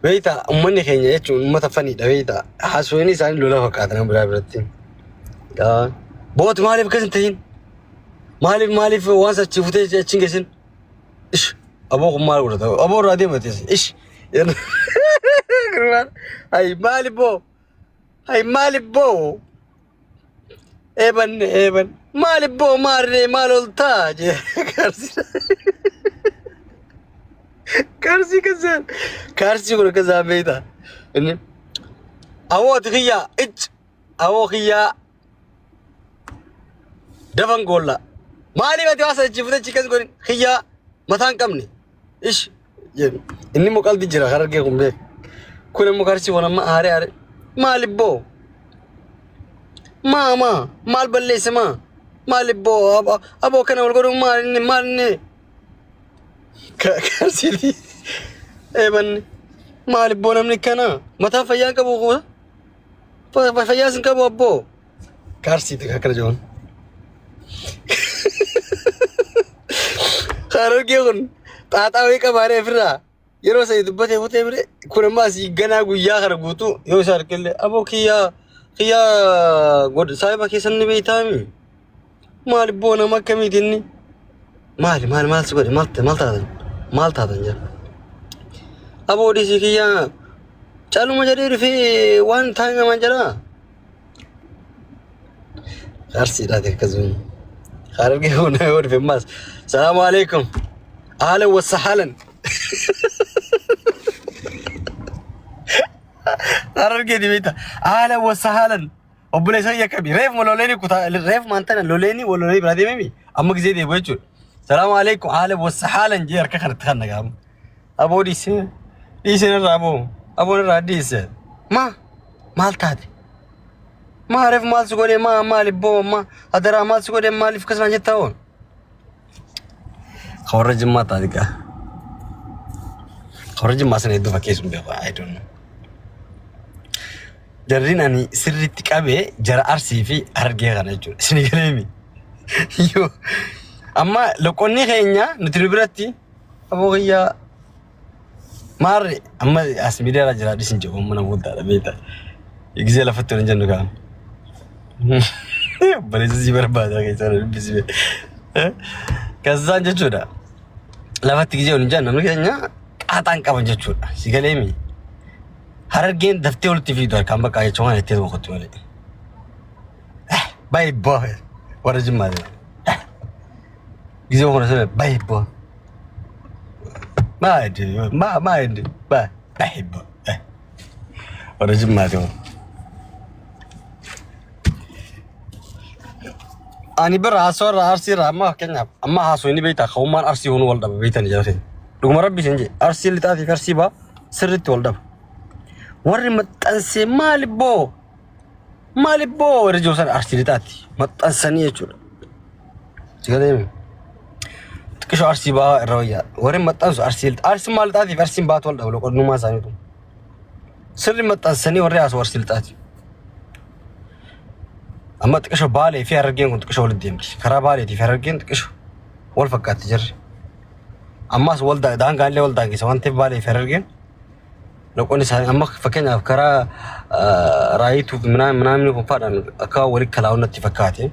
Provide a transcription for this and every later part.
Beeyta uummanni keenya jechuun uummata faniidha beeyta. Haasawni isaanii lola fakkaata nama biraa biratti. Booti maaliif akkas hin ta'in? Maaliif maaliif waan sachi futee achi hin geessin? Ish aboo kun maal godhata? Aboo irraa deemates. Ish. Hay maali boo? Hay maali boo? Eeban eeban maali boo maarree maal ol taa jee karsii. Karsii kasaan kaarsii kun akkasaan beektaa. Inni awoo ati kiyyaa icc awoo kiyyaa dafan goolla. Maaliif ati waan sana futee chikas godhin kiyyaa mataa hin qabne ish jedhu. Inni immoo qaldi jira harargee kun beek. Kun immoo karsii kun amma aaree aaree maali boo maa maa maal balleesse maa maali boo aboo kana wal godhuun maal inni maal inni Karsiitii eebanne maal ibboo namni kana mataa fayyaa hin qabu kuusa fayyaa sin qabu abboo karsiitii akkana jiran. Harargee kun xaaxaa wayii qabaaree ofirraa yeroo sadi dubbatee kutee bire kun ammaa asii ganaa guyyaa kana guutuu yoo isa argillee aboo kiyyaa kiyyaa god saahiba keessan ni beeytaami. Maal ibboo nama akkamiiti inni? Maali maal maal si godhe maal maal taatan maal taatan jedha. Aboo dhiisii kiyyaa caluma jedhee dhufee waan taane namaan jedhaa. Arsiidhaati akkasuma. Harargee kun yoo dhufe ammas. Salaamu alaikum. Ahlan wa sahlan. Harargee dibeeta. Ahlan wa sahlan. Obboleessa kiyya akkamii? Reefuma loleeni kutaa reefuma antana loleeni wal lolee biraa deememi amma gisee deebi'u jechuudha. Salaamu alaikum haala wasa haalan jee harka kanatti kan nagaamu. Aboo dhiisee dhiisee irraa aboo aboon irraa dhiise. Maa maal taate? Maa reef maal si godhee maa maal ibboo maa adaraa maal si godhee maaliif akkasuma jettaa oon? Ka warra jimmaa taate gaa. Ka warra jimmaa sana hedduu fakkeessuun beeku. I don't know. Jarriin ani sirriitti qabe jara Arsii fi Harargee kana jechuudha. Isin galeemi. Yoo amma loqonni keenya nuti nu biratti aboo kiyyaa maarre amma as miidiyaa irra jira dhisin jedhu amma nama guddaadha beekta. Gisee lafatti waliin jennu kaa. Obboleessa si barbaada keessaa na dubbisi. Kazzaan jechuudha. Lafatti gisee waliin jennu namni keenya qaaxaan qaban jechuudha. Si galeemi. Harargeen daftee walitti fiidu harkaan bakka jechuun waan itti boqotti malee. Baay'ee boo warra jimmaa jira. Gisee kana sana baay'ee boo. Maa maa maa baay'ee boo. Warra jimmaa jira. Ani bira haasoo irraa arsii irraa amma fakkeenyaaf amma haasoo inni beektaa ka'ummaan arsii hunuu wal dhaba beektan jira keenya. Dhuguma rabbi isin jee arsii lixaa fi arsii baa sirriitti wal dhaba. Warri maxxansee maali boo maali boo warri jiru sana arsii lixaatti maxxansanii jechuudha. Sigalee xiqqishoo arsii baa irra wayyaa warri maxxansu arsii lixaa arsii maal lixaatii fi arsiin baatu wal dhaba loqonnummaa isaaniitu. Sirri maxxansanii warri haasoo arsii lixaati. Amma xiqqisho Baalee fi Harargeen kun xiqqisho walitti deemti. Karaa Baaleetii fi Harargeen xiqqisho wal fakkaatti jirri. Ammas wal daangaan illee wal daangessa waan ta'eef Baalee fi Harargeen loqonni isaanii amma fakkeenyaaf karaa Raayituu fi minaamni kun faadhaan akka walitti kalaa'u natti fakkaate.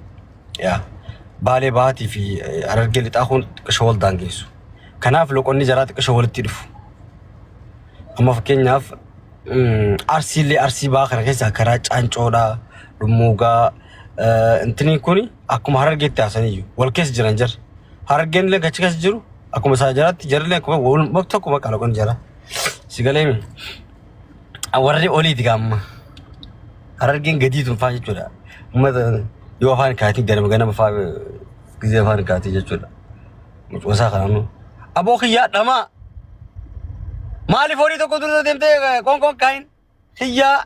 Yaa Baalee Bahaatii fi Harargee Lixaa kun xiqqisho wal daangessu. Kanaaf loqonni jaraa xiqqisho walitti dhufu. Amma fakkeenyaaf Arsiillee Arsii bahaa kana keessaa karaa Caancoodhaa, Dhummuugaa, intiniin kun akkuma Harargeetti haasaniyyuu wal keessa jiran jira. Harargeen illee achi keessa jiru akkuma isaa jiraatti jarrillee akkuma wal tokko bakka loqon jira. Si galeemi warri oliiti gaamma. Harargeen gadii tun faa jechuudha. Uummata yoo afaan kaatii ganama ganama faa gizee afaan kaatii jechuudha. Mucoosaa kana nu. Aboo kiyyaa dhamaa. Maaliif horii tokko dura deemtee qoonqoon kaayin? Kiyyaa.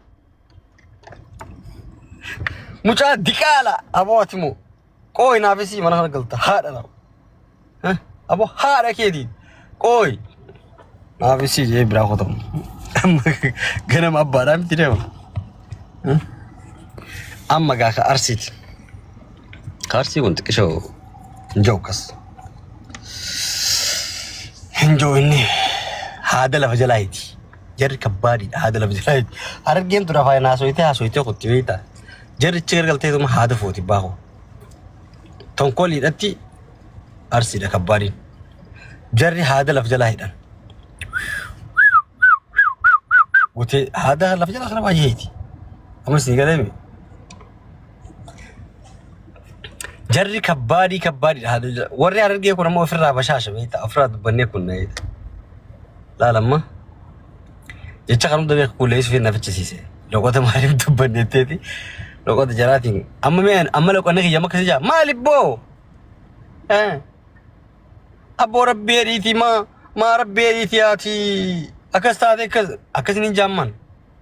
Mucaa diqaala. Aboo ati moo. Qooyi naafisii mana kana galta haadha lama. Aboo haadha keetiin. Qooyi. Naafisii jee biraa kotamu. Amma ganama abbaadhaa miti deema. Amma gaa ka arsiiti. Ka arsii kun xiqqishoo hin jiru akkas. Hin jiru inni haada lafa jalaayiti. Jarri kabbaadiidha haada lafa jalaa jechuudha. Harargeen tura afaan haasoyitee haasoyitee kutti beektaa. Jarri achi gargalteetuma haada fuuti baakoo. Tonkoliidhatti arsiidha kabbaadiin. Jarri haada lafa jalaa hidhan. Gutee haada lafa jalaa kana baay'ee hiti. Amma isin galee Jarri kabbaadii kabbaadiidha. Haada jalaa. Warri harargee kun ammoo ofirraa bashaasha beektaa. Ofirraa dubbannee kun na beektaa. Laala amma jecha kan hunda beeku kuulee fi na fichisiise. Loqota maaliif dubbanne jetteeti. Loqota jaraatiin amma mee amma loqonni kiyya amma akkasii jaa maali boo? Eh. Abboo rabbii jedhiitii maa maa rabbii jedhiitii ati akkas taate akkas akkas hin jaamman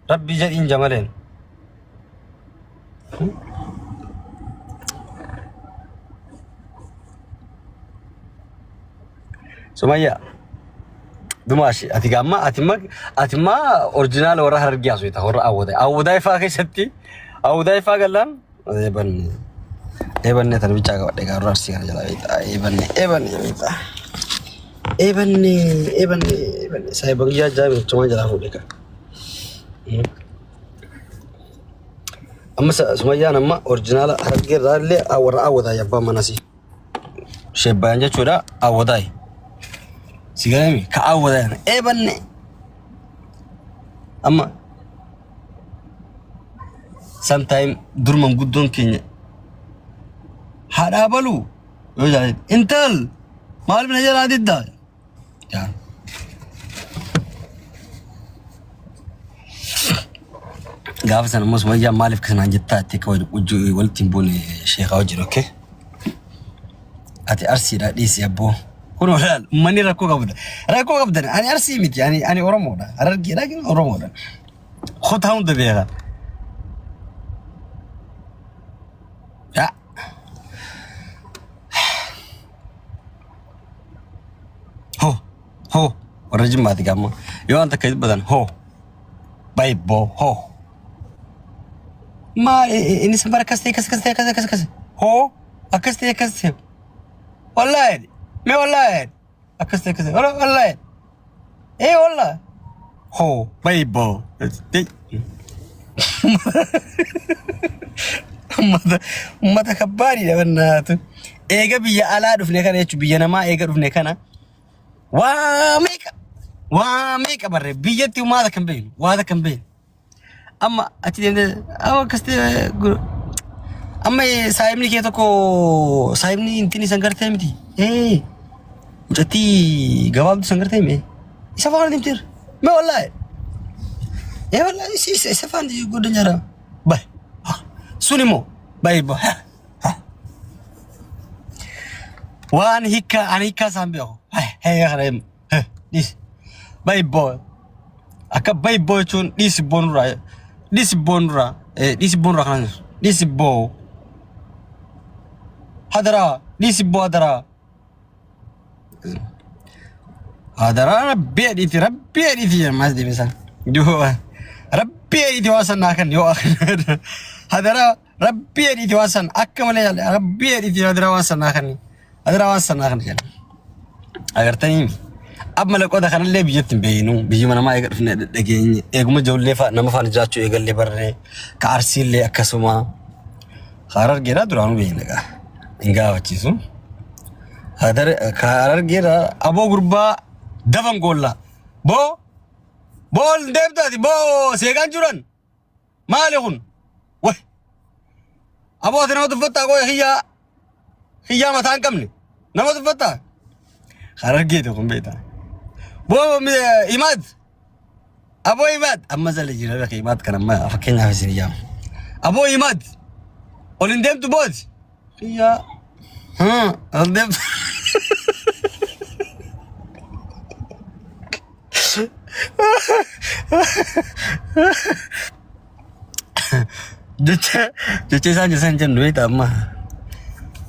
rabbii jedhiin jamaleen. Sumayya Dumaashi ati gaamma ati ma ati ma orjinaala warra harargee haasofta warra awwadaa awwadaa ifaa keessatti awwadaa ifaa gallaan eebanne eebanne tan bichaa qabadhe gaa warra arsii kana jalaa beektaa eebanne eebanne beektaa eebanne eebanne eebanne saayiba guyyaa jaa beektumaa jalaa fuudhe kaa. Amma Sumayyaan amma orjinaala harargee irraa illee warra awwadaa abbaan manasii. Shebbaan jechuudha awwadaay. Si galami ka awwadaay eebanne. Amma sometime dur manguddoon keenya haadhaa baluu yoo jaalladhe intal maaliif na jalaa diddaa jaan. Gaafa sana immoo Sumayyaan maaliif kanaan jettaa itti akka walitti hin buune sheekaa wajjin okay? Ati arsiidha dhiisi abboo. Kun olaal uummanni rakkoo qabda. Rakkoo qabdan ani arsii miti ani ani Oromoodha. Harargeedha ግን Oromoodha. Kutaa hunda beeka. Yaa. Ho ho warra jimmaati gaamma yoo waan takka dubbatan ho bayibboo ho. Maal inni san bara akkas ta'e akkas akkas ta'e akkas akkas akkas ho akkas ta'e akkas ta'e wallaahi mee wallaahi akkas ta'e akkas ta'e wallaahi ee wallaahi ho bayibboo. Ummata ummata kabbaadidha bannaatu. Eega biyya alaa dhufne kana jechuun biyya namaa eega dhufne kana waa meeqa waa meeqa barre biyyatti waa takka hin beeknu waa takka hin beeknu. Amma achi deemtee amma akkas ta'e amma saayibni kee tokko saayibni intini san gartee miti. Ee mucattii gabaabdu san gartee mee isa faana deemteera. Mee wallaahi. Ee wallaahi isa isa faana godhan jara. Bay. Sun immoo bay ba. Waan hiikkaa ani hiikkaa isaan beeku. Hee kana hima. Dhiisi. Bay boo. Akka bay boo jechuun dhiisi boo nurraa. Dhiisi boo nurraa. Dhiisi boo nurraa kana dhiisi boo. Hadaraa dhiisi boo hadaraa. Hadaraa rabbii adhiiti rabbii adhiiti jedhama as deebisan. Yoo rabbii adhiiti waan san naa kan yoo hadaraa rabbii adhiiti waan san akka malee yaale rabbii adhiiti hadaraa waan san naa kan hadaraa waan san naa kan jedha. Agartanii amma loqoda kanallee biyyatti hin beeknu biyyuma namaa eega dhufne dhageenye eeguma ijoollee fa'a nama faana jiraachuu eegallee barree ka arsiillee akkasuma harargeedhaa duraanuu beekna gaa hin gaafachiisu. Harargeedhaa aboo gurbaa dafan goollaa boo bool deemtaati boo seeqaan jiran maali kun way aboo ati nama tuffattaa qoy kiyyaa kiyyaa mataa hin qabne nama tuffattaa harargeeti kun beektaa boo imaad aboo imaad amma zala jira beeka imaad kan amma fakkeenyaaf isin yaama aboo imaad ol hin deemtu booti kiyyaa ol deemtu Jecha jecha isaan jecha hin jennu beektaa amma.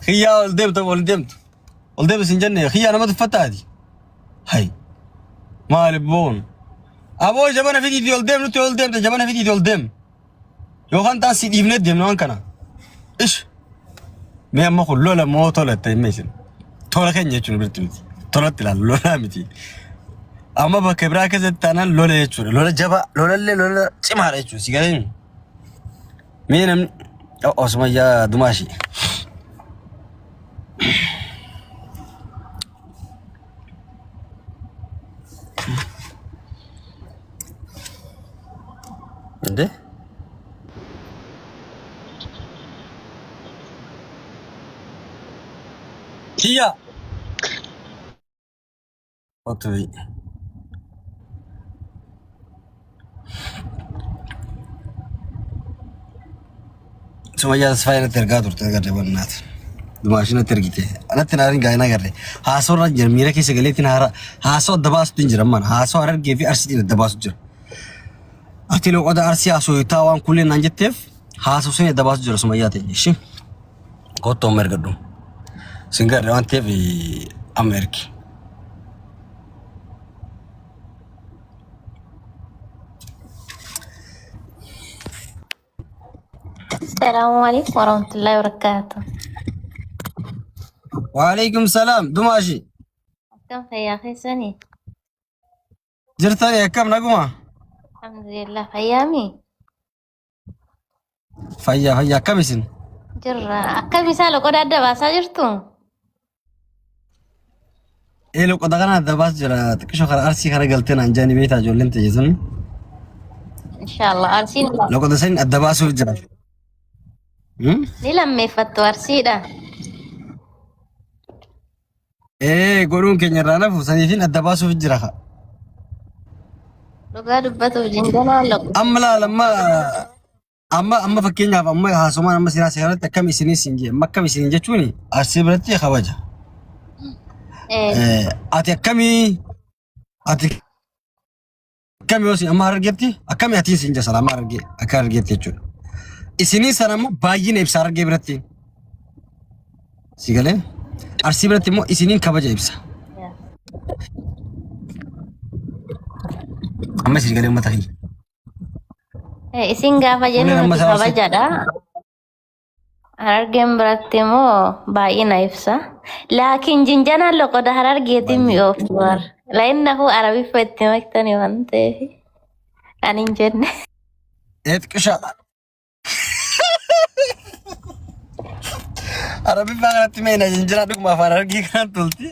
Kiyyaa ol deemtu ol deemtu. Ol deemtu sin jenne kiyyaa nama tuffattaati. Hay. Maali boon. Aboo jabana fidiitii ol deem nutti ol deemte jabana fidiitii ol deem. Yookaan taan si dhiifnee deemna waan kana. Ish. Mee amma kun lola moo tola itti himee isin. Tola keenya jechuun biratti miti. Tolatti ilaalu lolaa miti. Amma bakka biraa keessatti taanaan lola jechuudha. Lola jabaa, lolallee lola cimaadha jechuudha. Si galee mee namni osuma yaa dumaashi. እንዴ Kiyya. Otu Sumayyaa Tasfaayee natti ergaa turte agarre bannaat. Dumaashii natti ergite. Natti naarin gaa'ina agarre. Haasoo irra jira miira keessa galeetiin haara haasoo adda baasutu hin jira mana. Haasoo harargee fi arsiitiin adda baasu jira. Ati loqoda arsii haasoo waan kulleen naan jetteef haasoo sun adda baasu jira sumayyaa ta'e. Ishi. Kottu amma ergadhu. Sin garre waan ta'eef amma ergi. Assalamu alaikum warahmatullahi wabarakatuh. Waalaikum salaam. Dumaashi. Akkam fayyaa keessanii? Jirtani akkam naguma? Alhamdulillah fayyaami? Fayyaa fayyaa akkam isin? Jirra. Akkam isaa loqoda adda baasaa jirtu? Ee loqoda kana adda baas jira xiqqisho kara arsii kana galtee naan jaani beektaa ijoolleen ta'e sun Inshallah arsiin loqoda saniin adda baasuuf jira. Hmm? ni lammeeffattu arsiidha. Ee godhuun keenya irraa nafu saniifin adda baasuuf jira ka. Dhugaa dubbatuuf jinjanaa loqoda. Amma laal amma amma amma fakkeenyaaf amma haasawaan amma siraa seeratti akkam isinii siin jee amma akkam isinii jechuun arsii biratti kabaja. Ati akkamii ati akkamii yoo siin amma harargeetti akkamii atiin siin jasa amma harargee akka harargeetti jechuudha. Isinii sana immoo baay'ina ibsa harargee biratti. Si galee arsii biratti immoo isiniin kabaja ibsa. Amma isin galee uummata kiyya. Isin gaafa jennu Kunneen amma nuti isaan arsii. kabajadha. Harargeen biratti immoo baay'ina ibsa. Laakiin jinjanaan loqoda harargeetiin mi'ooftu war. Lainnahu arabiffa itti maktani waan ta'eef ani hin jenne. Eetqisha. Arabiffaa kanatti mee na jinjira dhuguma afaan harargee kanaan tolti.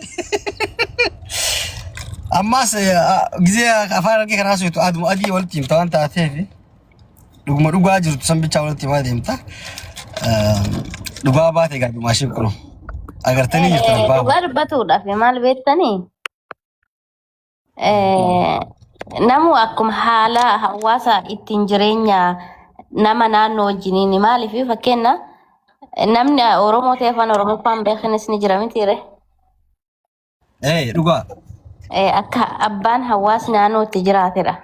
Ammas gizee afaan harargee kanaa haasoftu aduma adii walitti himta waan taateef dhuguma dhugaa jirtu san bichaa walitti himaa deemta. Dhugaa baate egaa dhumaa isheen kun agartanii jirtan abbaa. Dhugaa dubbatuudhaaf maal beektanii? Namu akkuma haala hawaasa ittiin jireenya nama naannoo wajjiniin maaliif fakkeenya namni Oromoo ta'e afaan Oromoffaan beekanis ni jira mitiire. Ee dhugaa. Akka abbaan hawaasni naannoo itti jiraatedha.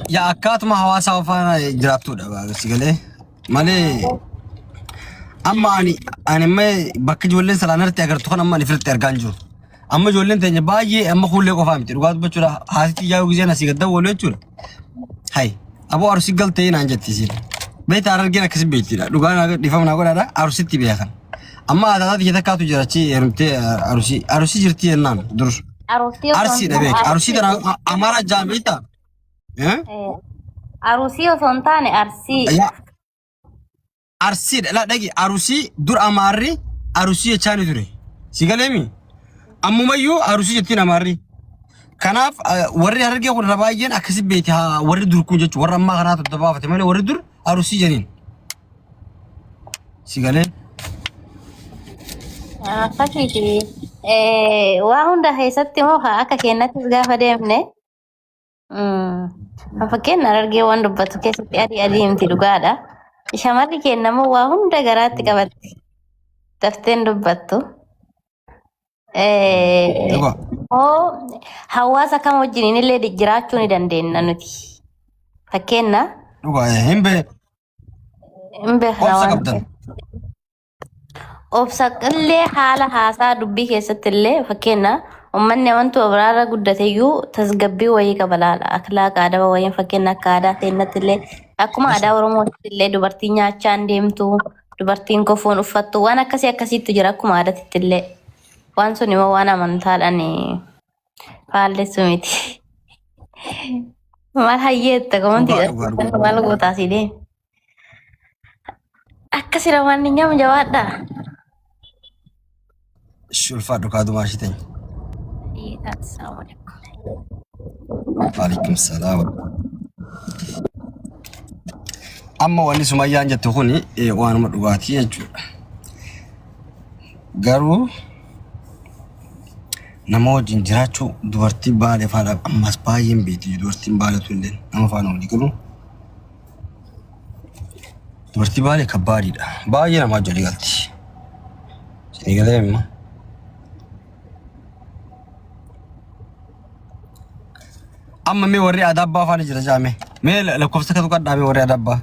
Yaa akkaatuma hawaasaa faana jiraattudha si galee malee amma ani ani amma bakka ijoolleen salaan irratti agartu kan amma ani firtti argaa hin jiru. Amma ijoolleen teenya baay'ee amma kuullee qofaa miti dhugaa dubbachuudha haati xiyyaa gizeen asii gad dawwalu jechuudha. Hay aboo arsii galtee naan jetti isiin. Beektaa harargeen akkasi beektidha dhugaa naa dhiifama naa godhaadha arsitti beekan. Amma aadaa tiyya takkaatu jira achi heerumtee arusii arusii jirti jennaan dur. Arusii osoo hin Arsiidha taane beek arusii arsii. tana Amaara jaan beektaa? Eh? Arusii osoo hin taane arsii. Yaa arsiidha laa dhagi arusii dur amaarri arusii jechaa ni ture. Si galeemi? Ammumayyuu arusii jettiin amaarri. Kanaaf warri harargee kun irra baay'een akkasi beekti haa warri dur kun jechuudha warra ammaa kanaatu adda baafate malee warri dur arusii jedheen. Si galee? Akkasiiti. Waa hunda keessatti immoo akka keenyattis gaafa deemne fakkeenya harargee waan dubbatu keessatti adii adii miti dhugaadha. Shamarri keenya immoo waa hunda garaatti qabatti. Dafteen dubbattu. Dhugaa. Hoo hawaasa kam wajjiniin illee jiraachuu ni dandeenya nuti. Fakkeenya Dhugaa hin bee hin beekna obsa waan qabdan. ta'eef. Obsa illee haala haasaa dubbii keessatti illee fakkeenya uummanni amantuu biraarra guddate iyyuu tasgabbii wayii qaba laala. Akhlaaqa adaba wayiin fakkeenya akka aadaa keenyatti illee akkuma aadaa Oromootti illee dubartiin nyaachaa hin deemtu, dubartiin kofoon uffattu waan akkasii akkasiitu jira akkuma aadaatti illee. Waan sun immoo waan amantaadhaan faallessu miti. Maal hayyeetta komantii Dhugaa dhugaa dhugaa maal dhugaa. gootaa si deemi. Akkasii waan nyaamu jabaadhaa. Ishi ulfaadhu kaadumaa ishii teenya. Assalamu alaikum. Waalaikum salaam. Amma wanni Sumayyaan jettu kuni waanuma dhugaatii jechuudha. Garuu nama wajjin jiraachuu dubartii Baalee faana ammas baay'een beekti dubartiin Baalee tun illee nama faana walii galu. Dubartii Baalee kabbaadiidha. Baay'ee namaa wajjin walii galti. Isinii galee immoo. Amma mee warri adabbaa faana jira jaame. Mee lakkoofsa katu qadhaa mee warri adabbaa.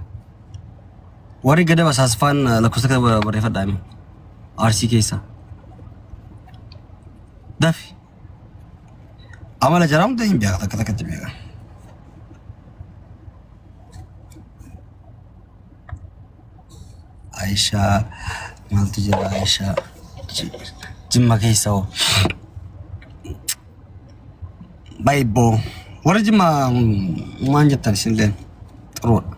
Warri gada basaasfaan lakkoofsa katu barreeffadhaa mee. Arsii keessa. Dafi. Amala jaraa hunda hin beeka takka takkatti beeka. Aishaa maaltu jira Aishaa Jimma keessa hoo. Baay'ee warri Jimma maan jettan isinilleen xuruudha.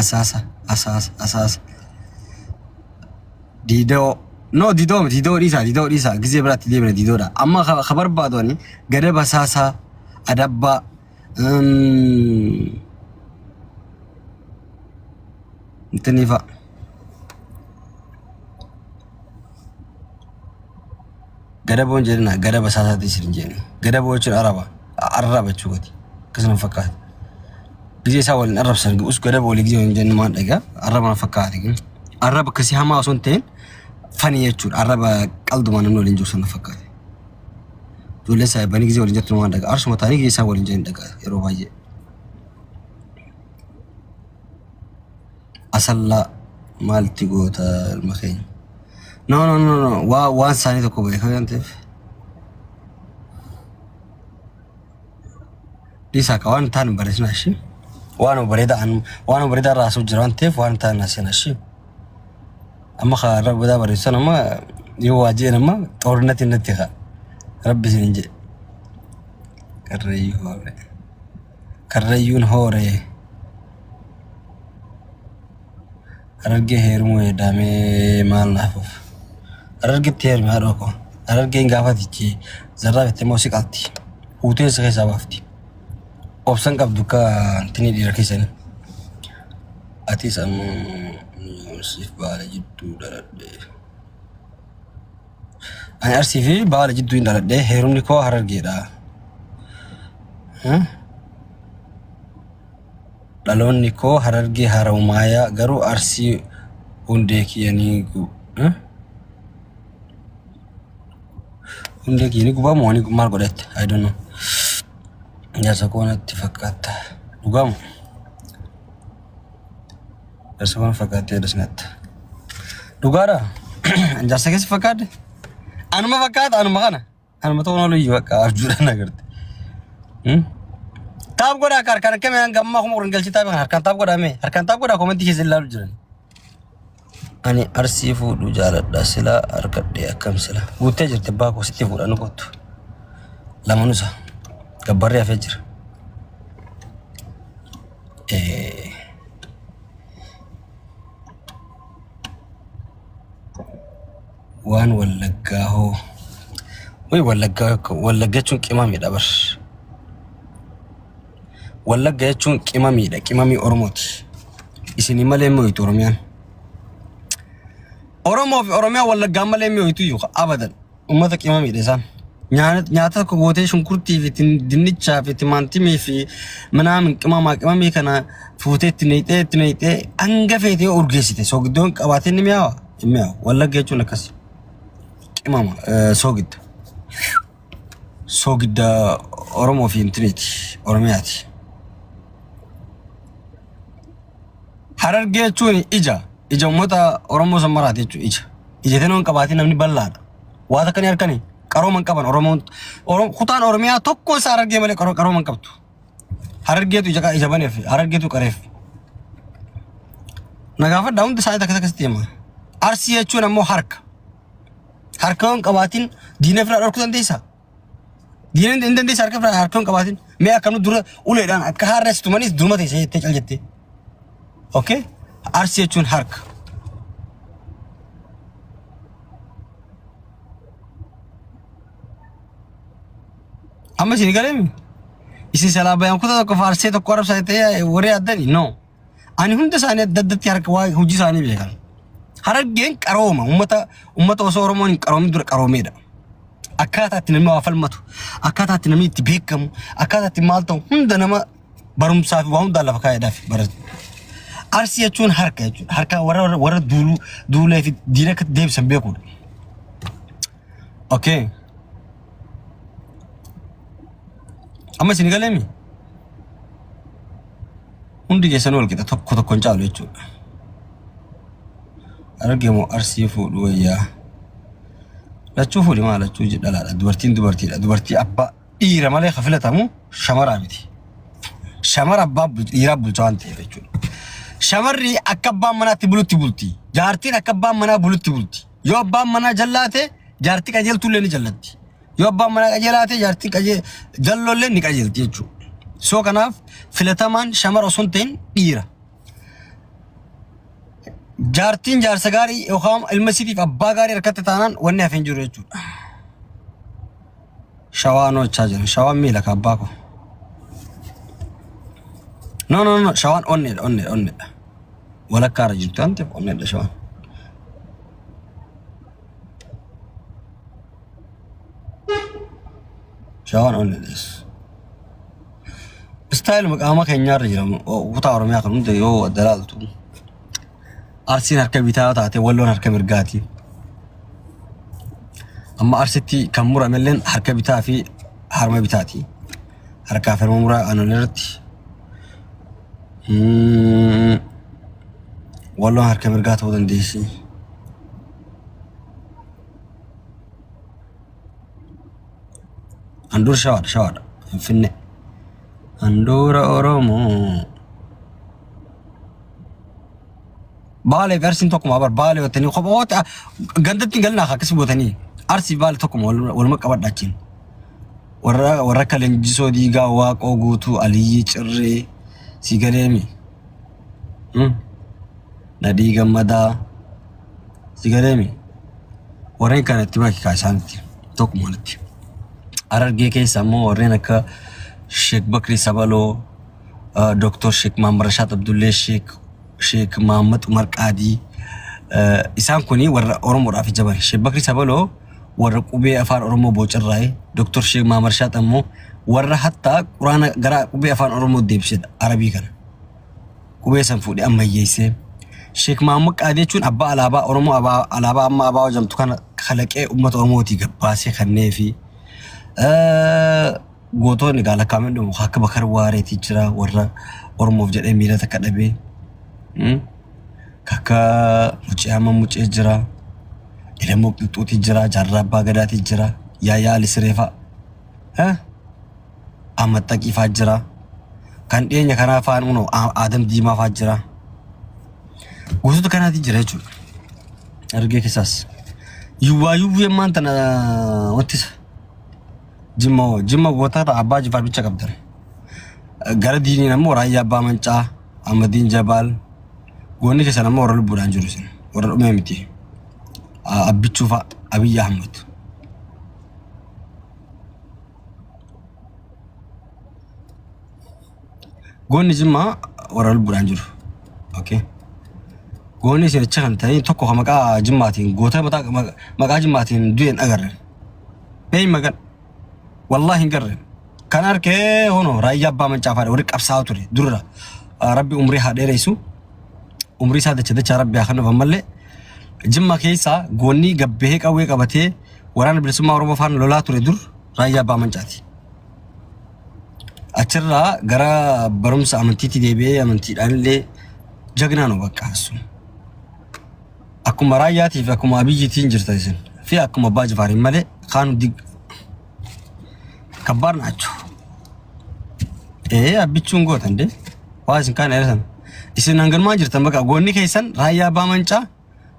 Asaasa asaasa asaasa. Diidoo no diidoo miti diidoo dhiisaa diidoo dhiisaa gizee biraatti deemna diidoodha. Amma ka barbaadu ani gada basaasaa adabbaa intinii fa'a. Gadaboon jedhina gada basaasaatti isin jenna. Gadaboo jechuun araba. Arraba jechuudha. Akkasuma fakkaata. Gizee isaa waliin arrabsan us gadaboo walii gizee waliin jennu maal dhagaa arraba na fakkaata. Arraba akkasii hamaa osoo hin ta'in fanii jechuudha. Arraba qalduma namni waliin jiru sana fakkaata. Ijoolleen saayibanii gizee waliin jirtu waan dhagaa. Arsuma ta'anii gizee isaan waliin jiran dhagaa yeroo baay'ee. Asallaa maalti goota ilma keenya. No no no no waa waan isaanii tokko beekaa waan ta'eef. Dhiisaa ka waan hin taane barreessina ishee. Waan bareedaa waan bareedaa irraa haasa'u jira waan ta'eef waan hin taane haasa'ina ishee. Amma ka irra badaa barreessan amma yoo waa je'en amma xoornati natti ka rabbi isin hin jedhe. Karrayyuu hoore. Karrayyuun hoore. Harargee heerumuu hedaamee maal naaf of. Harargetti heerumi haadhoo koo. Harargeen gaafa tichi zarraa fitte immoo si qalti. Huutee si keessaa baafti. Obsan qabdu akka antinii dhiira keessanii. Atis ammoo siif baala jidduu dhaladhe. Ani Arsii fi baala jidduu hin dhaladhe. Heerumni koo Harargeedha. Dhaloonni koo Harargee Haramaayaa garuu Arsii hundee kiyya ni gu. Hundee kiyya ni gubaa moo ni maal godhette? I don't know. Jaarsa koo natti fakkaata. Dhugaa moo? Jaarsa koo natti fakkaattee jedhas natti. Dhugaadha? Jaarsa keessa fakkaadde? Anuma fakkaata anuma kana. Anuma ta'uun oolu iyyuu akka abjuudhaan agarte. Taap godhaa akka harkaan akkami hanga ammaa 10,000 galchii taapii kana harkaan taap godhaa mee harkaan taap godhaa komentii keessa ilaalu jiran. Ani arsii fuudhu jaaladha silaa argadhe akkam sila. Guuttee jirti abbaa koo sitti fuudha nu kottu. Lamanusa gabbarri hafee jira. Waan wallaggaa hoo. Way wallaggaa wallagga jechuun qimamiidha bar. Wallagga jechuun qimamiidha qimamii Oromooti. Isinii malee mi'ooytu Oromiyaan. Oromoo fi Oromiyaan wallaggaan malee mi'ooytu iyyuu abadan. Uummata qimamiidha isaan. Nyaata tokko gootee shunkurtii fi dinnichaa fi timaantimii fi minaamin qimamaa qimamii kana fuutee itti naqxee itti naqxee hanga feete yoo urgeessite soogiddoon qabaatee ni mi'aawa hin mi'aawu. Wallagga jechuun akkas qimama soogidda. Soogidda Oromoo fi intiniiti Oromiyaati. Harargee jechuun ija ija uummata Oromoo sammaraati jechuun ija. Ija tanoon qabaatiin namni bal'aadha. Waa takka ni harkani qarooma hin qaban Oromoon kutaan Oromiyaa tokko isaa Harargee malee qarooma hin qabdu. Harargeetu ija ija baneef Harargeetu qareef. Na gaafadhaa hundi isaanii takka takkasitti hima. Arsii jechuun ammoo harka. Harka yoo hin qabaatin diina ofirraa dhorkuu dandeessaa? Diina hin dandeessaa harka ofirraa harka yoo hin qabaatin? Mee akka nu dura uleedhaan akka harrees tumanis duruma teessee jettee cal jettee. Okay? Arsii jechuun harka. Amma isin galeemi? Isin salaa bayaan kutaa tokko faarsee tokko arabsaa jettee warri yaaddani? No. Ani hunda isaanii adda addatti harka waa hojii isaanii beekan. Harargeen qarooma ummata ummata osoo Oromoon hin qaroomin dura qaroomeedha. Akkaataa itti namni waa falmatu, akkaataa itti namni itti beekamu, akkaataa itti maal ta'u hunda nama barumsaa fi waa hundaan lafa kaa'eedhaaf barate. Arsii jechuun harka jechuudha. Harka warra warra warra duuluu duulee fi diina akka deebisan beekuudha. Okay. Amma isin galeemi? Hundi keessanuu wal qixa tokko tokko hin caalu jechuudha. Harargee moo arsii fuudhu wayyaa? Lachuu fuudhi maa lachuu dhalaadha. Dubartiin dubartiidha. Dubartii abbaa dhiira malee ka filatamu shamaraa miti. Shamara abbaa dhiiraa bulcha waan ta'eef jechuudha. Shamarri akka abbaan manaatti bulutti bulti. Jaartiin akka abbaan manaa bulutti bulti. Yoo abbaan manaa jallaate jaartii qajeeltuullee ni jallatti. Yoo abbaan manaa qajeelaa ta'e jaartiin qajee jalloollee ni qajeelti jechuudha. So kanaaf filatamaan shamara osoo hin ta'in dhiira. Jaartiin jaarsa gaarii yookaan ilma isiitiif abbaa gaarii harkatti taanaan wanni hafe hin jiru jechuudha. Shawaa noochaa jira. Shawaan miila ka abbaa koo. No no no shawaan onneedha onneedha onneedha. Walakkaa irra jirti waan ta'eef onneedha shawaan. Shawaan onneedha. Istaayiluma qaama keenyaarra jira. Kutaa Oromiyaa kan hunda yoo adda ilaaltu. Arsiin harka bitaa yoo taate Walloon harka mirgaati. Amma Arsitti kan muramelleen harka bitaa fi harma bitaati. Harkaa fi harma muraa aannan irratti. Walloon harka mirgaa ta'uu dandeessi. Handhuura shawaadha shawaadha. Finfinnee. Handhuura Oromoo. Baalee fi Arsiin tokkuma bar Baalee wattanii kophoota gandatti hin galinaa akkas gootanii Arsii fi Baalee tokkuma waluma qabadha achiin. Warra warra akka Leenjisoo Diigaa Waaqoo Guutuu Aliyyii Cirree si galeemi. Nadhii Gammadaa si galeemi. Warreen kana itti maki kaa isaanitti tokkuma walitti. Harargee keessa immoo warreen akka Sheek Bakrii Sabaloo, Dr. Sheek Mahammad Rashaad Abdullee, Sheek Sheek Mahammad Umar Qaadii isaan kuni warra Oromoodhaaf jaban. Sheek Bakrii Sabaloo warra qubee afaan Oromoo bocarraa'e, Dr. Sheek Mahammad Rashaad ammoo warra hattaa quraana gara qubee afaan Oromoo deebisedha Arabii kana. Qubee san fuudhee ammayyeessee. Sheek Mahammad Qaadii jechuun abbaa alaabaa Oromoo alaabaa amma abaa jedhamtu kana kalaqee uummata Oromootii gabbaasee kanneefi. Gootonni egaa lakkaa'amee dhumu akka Bakar Waareetii jira warra Oromoof jedhee miila takka dhabee. Akka Mucee Amma Mucee jira. Ilamoo Qilxuutii jira. Jaarraa Abbaa Gadaatii jira. Yaayaa Ali Siree fa'a. Ahmad Taqii fa'aa jira. Kan dhiyeenya kanaa fa'aan unoo Aadam Diimaa fa'aa jira. Gosoota kanaati jira jechuudha. Argee keessaas. Yuwwaa yuwwee ammaan tana wanti isa. Jimma hoo Jimma goota abbaa Jifaar bicha qabdan. Gara diiniin ammoo Raayyaa Abbaa Mancaa, Ahmadiin Jabaal, goonni keessan ammoo warra lubbuudhaan jiru isin warra dhumee miti. Abbichuu fa'a Abiyyi Ahmad. Goonni Jimmaa warra lubbuudhaan jiru. Okay. Goonni isin achi kan ta'e tokko kan maqaa Jimmaatiin goota maqaa Jimmaatiin du'e hin agarre. Mee magan. Wallaahi hin garre. Kan arkee hono raayyaa abbaa mancaafaadha warri qabsaa'aa ture durra. Rabbi umrii haa dheeressu. Umrii isaa dacha dachaa rabbi haa kennuuf ammallee. Jimma keessaa goonni gabbahee qawwee qabatee waraana bilisummaa Oromoo faana lolaa ture dur raayyaa abbaa mancaati. Achirraa gara barumsa amantiitti deebi'ee amantiidhaan illee jagnaa nu bakka sun. Akkuma raayyaatii fi akkuma abiyyiitiin jirta isin fi akkuma abbaa jifaariin malee kaan hundi kabbaar naachu. Ee abbichuun gootan dee waa isin kaan dheeratan. Isin hanganumaan jirtan bakka goonni keessan raayyaa abbaa mancaa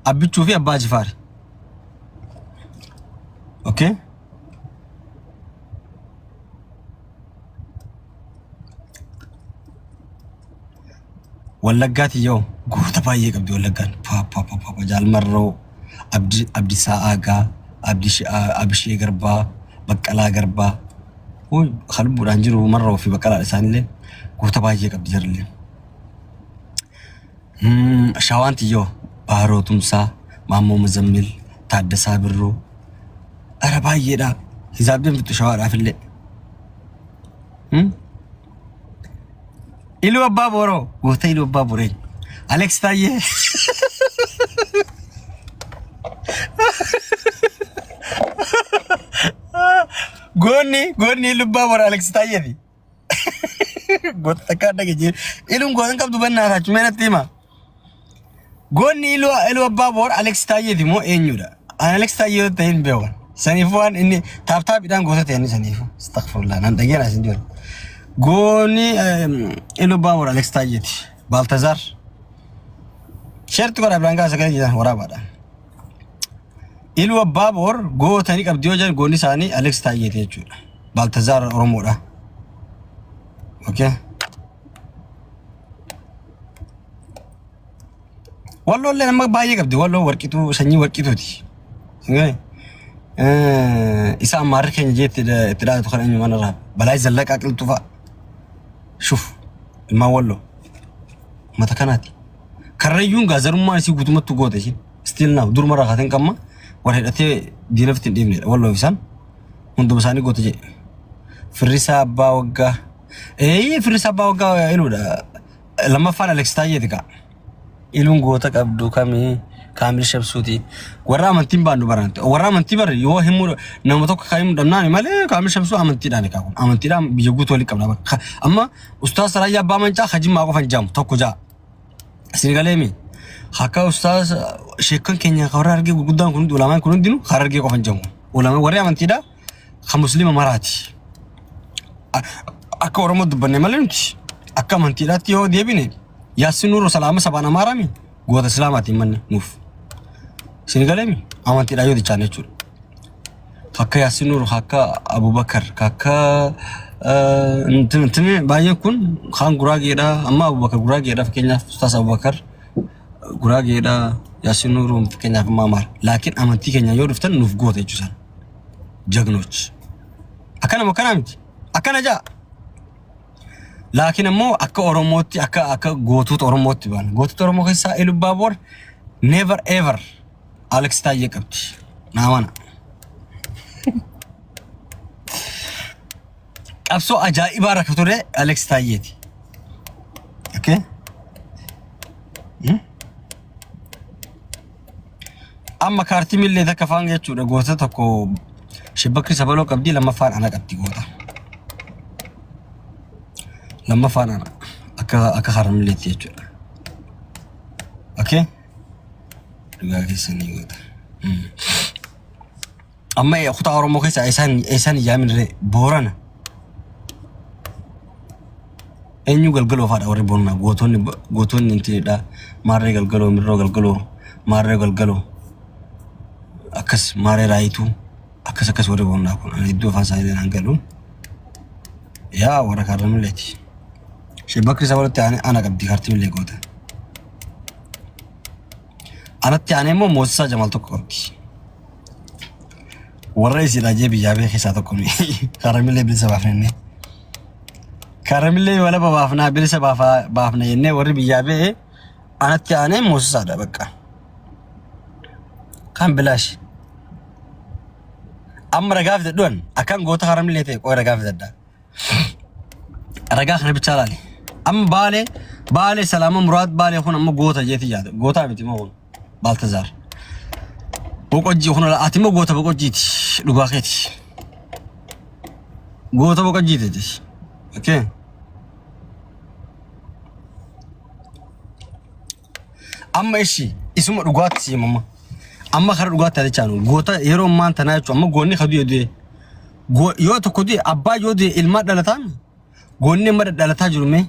Abbichuu fi Abbaa Jifaari. Okay? Wallaggaati yoo goota baay'ee qabdi Wallaggaan. Pa pa pa pa pa Jaalmarroo, Abdi Abdisaa Aagaa, Abishee Garbaa, Baqqalaa Garbaa. Wuy kan lubbuudhaan jiru Marroo fi Baqqalaadha isaanillee goota baay'ee qabdi jarrillee. Shawaan tiyyoo Baaroo Tumsaa, Maammoo Muzammil, Taaddasaa Birruu. Ara baay'eedha. Hisaabdeen fixu shawaadhaaf illee. Iluu Abbaa Booroo goota Iluu Abbaa Booree. Alex Taayyee. Goonni Iluu Abbaa Booroo Alex Taayyeeti. Goota takka adda gejjee. Iluun goota hin qabdu bannaa taachuu mee natti hima. Goonni Iluu Abbaa Boor Alex Taayyeeti moo eenyudha? Ani Alex Taayyee yoo ta'e hin beeku. Saniifuu waan inni taap taapidhaan goota ta'e inni saniifuu. Astaghfirullah nan dhageera isin jiru. Goonni Iluu Abbaa Boor Alex Taayyeeti. Baaltazaar. Sheerti godhaa biraan gaa sagalee jedhan waraabaadha. Iluu Abbaa Boor goota ni qabdi yoo jedhan goonni isaanii Alex Taayyeeti jechuudha. Baaltazaar Oromoodha. Okay. Walloo illee nama baay'ee qabdi. Walloo warqituu sanyii warqituuti. Isa ammaarri keenya jeetti itti dhaadatu kan eenyu mana irraa. Balaa zallaqaa qilxuu fa'a. Shuf ilmaan walloo. Mata kanaati. Karrayyuun gaazarummaan isii guutummattu goote ishiin. Still now duruma irraa kaateen qamma warra hidhatee diinafti hin dhiifnedha. Walloo isaan hunduma isaanii goote jedhe. Firrisaa abbaa waggaa. Ee firrisaa abbaa waggaa iluudha. Lammaffaan Alex Taayyeeti kaa. Iluun goota qabdu kamii Kaamil Shamsuuti. Warra amantiin baannu baraan. Warra amantii barre yoo himuu nama tokko kan himu dhabnaani malee Kaamil Shamsuu amantiidhaan kaa kun. Amantiidhaan biyya guutuu walitti qabna. Amma Ustaaz Raayyaa Abbaa Mancaa Hajimmaa qofa hin jaamu tokko jaa. Isin galeemi. Akka Ustaaz sheekkan keenya warra argee gurguddaan kun ulamaan kun hundinuu harargee qofa hin jaamu. Ulamaan warri amantiidhaa kan muslima maraati. Akka Oromoo dubbanne malee nuti akka amantiidhaatti yoo deebine Yaassin Nuuroo Salaama sabaan Amaaraami goota Islaamaati hin manne nuuf. Isin galeemi amantiidhaan yoo dichaane jechuudha. Akka Yaassin Nuuroo akka Abubakar akka intini baay'een kun kaan Guraageedha amma Abubakar Guraageedha fakkeenyaaf Ustaas Abubakar Guraageedha Yaassin Nuuroo fakkeenyaaf amma Amaara. Laakiin amantii keenya yoo dhuftan nuuf goota jechuudha. Jagnoch. Akkana moo akkana miti? Akkana jaa. Laakiin ammoo akka Oromootti akka akka gootota Oromootti baana. Gootota Oromoo keessaa Ilubbaaboor never ever Alex Taayyee qabdi. Naa mana. Qabsoo ajaa'ibaa rakka ture Alex Taayyeeti. Okay? Hmm? Amma kaartii millee takka faan jechuudha goota tokko shibbakri sabaloo qabdii lammaffaan ana qabdi goota. Lammaffaan ana akka akka harra milleetti jechuudha. Okay? Dhugaa keessanii goota. Amma kutaa Oromoo keessa eessaan eessaan ijaamin ree Boorana. Eenyu galgaloo faadha warri Booranaa gootonni gootonni intinidha. Maarree galgaloo mirroo galgaloo maarree galgaloo akkas maarree raayituu akkas akkas warri Booranaa kun ani iddoo afaan isaanii naan galu. Yaa warra kaarra milleeti. Sheebbakri isa walitti aanee ana qabdi kaartii millee goota. Anatti aanee immoo Moosisaa Jamaal tokko qabdi. Warra isiidha jee biyyaa bee keessaa tokko mi. Karamillee bilisa baafna jennee. Karamillee walaba baafnaa bilisa baafna jennee warri biyyaa bee anatti aanee Moosisaadha bakka. Kan bilaash. Amma ragaa fidadhuan akkan goota karamillee ta'e qoy ragaa fidadha. Ragaa kana bichaa laali. Amma baalee baalee salaama muraad baalee kun amma goota jeeti yaada. Gootaa miti moo kun Baaltazaar. Boqojjii kun ati immoo goota boqojjiiti dhugaa keeti. Goota boqojjiiti ati. Okay. Amma ishi isuma dhugaatti si himama. Amma kara dhugaatti ati chaanu goota yeroo ammaan tanaa jechuun amma goonni ka du'e du'e. Yoo tokko du'e abbaa yoo du'e ilmaa dhalataa mi? Goonni amma dhalataa jiru mee?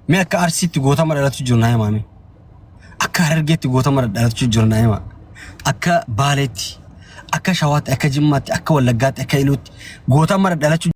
Mee akka Arsiitti goota amma dhalatu jiru naa himaa mee? Akka Harargeetti goota amma dhalatu jiru naa himaa. Akka Baaleetti, akka Shawaatti, akka Jimmaatti, akka Wallaggaatti, akka Iluutti goota amma dhalachuu